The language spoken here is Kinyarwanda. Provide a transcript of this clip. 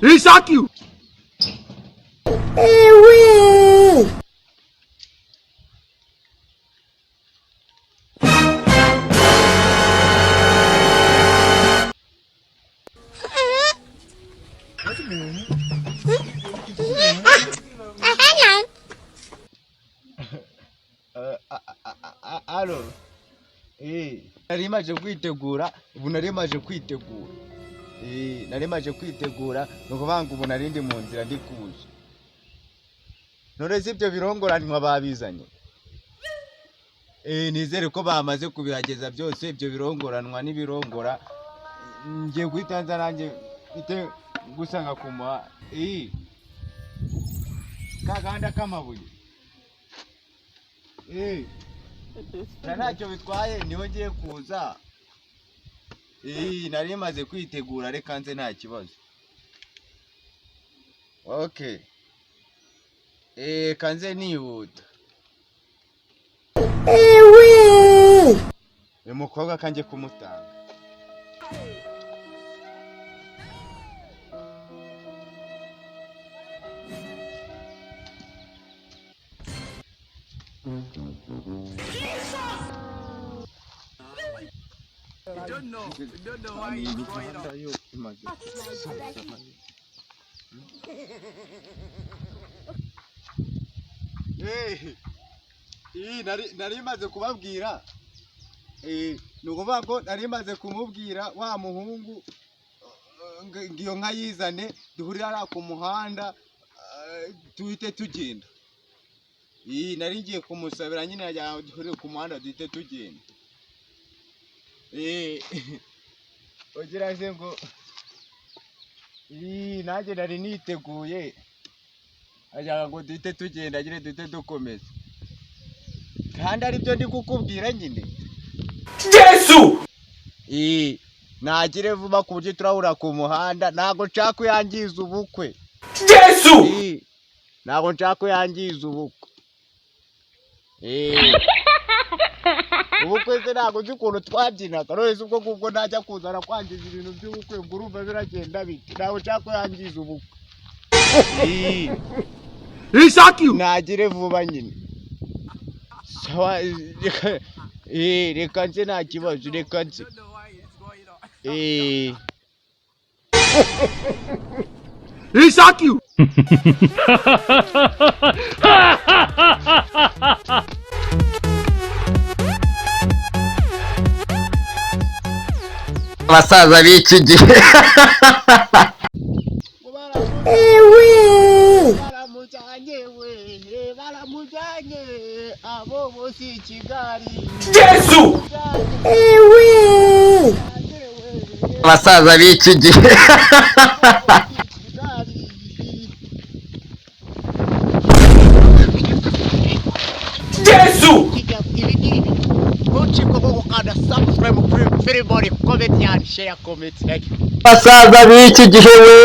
He shock you. Allo, nari maje kwitegura ubu, nari maje kwitegura, nari maje kwitegura. Ni ukuvuga ngo ubu nari ndi mu nzira, ndi kuza. None se ibyo birongoranwa babizanye? Nizere ko bamaze kubihageza byose, ibyo birongoranwa n'ibirongora. Ngiye guhita nza nanjye mfite gusanga ku muha ka gahanda k'amabuye. Na ntacyo bitwaye, niho ngiye kuza. Nari maze kwitegura, reka nze, nta kibazo. Okay, kanze nihuta. Uyu mukobwa kanjye kumutanga. You don't know. You don't know why it's going on. Imihanda yo imaze gusaza. Iyi nari maze kubabwira. Ni ukuvuga ko nari maze kumubwira wa muhungu ngo iyo nka yizane, duhurire hariya ku muhanda, tuhite tugenda. Iyi nari ngiye kumusabira nyine, nagira ngo duhurire ku muhanda duhite tugenda. Ugira se ngo iyi nanjye nari niteguye, agira ngo duhite tugenda nyine, duhite dukomeza, kandi aribyo ndi kukubwira nyine. Jesu! Nagire vuba ku buryo turahura ku muhanda. Ntabwo nshaka ko yangiza ubukwe. Jesu! Ntabwo nshaka ko yangiza ubukwe. Ubukwe se ntabwo nzi ukuntu twabyinaga? None se ubwo ngubwo najya kuzana kwangiza ibintu by'ubukwe, ngo urumva biragenda bite? Ntabwo nshaka ko yangiza ubukwe. He shock you. Nagire vuba nyine. Sawa, reka nze, nta kibazo, reka nze. He shock you. Abasaza b'iki gihe. Baramujyanye we, baramujyanye abo bose i Kigali. Jesu! Abasaza b'iki gihe. Kigali. Jesu! Ntucikwe ko gukanda subscribe kuri Filimoni Comedy and share, comment, like. Abasaza b'iki gihe we.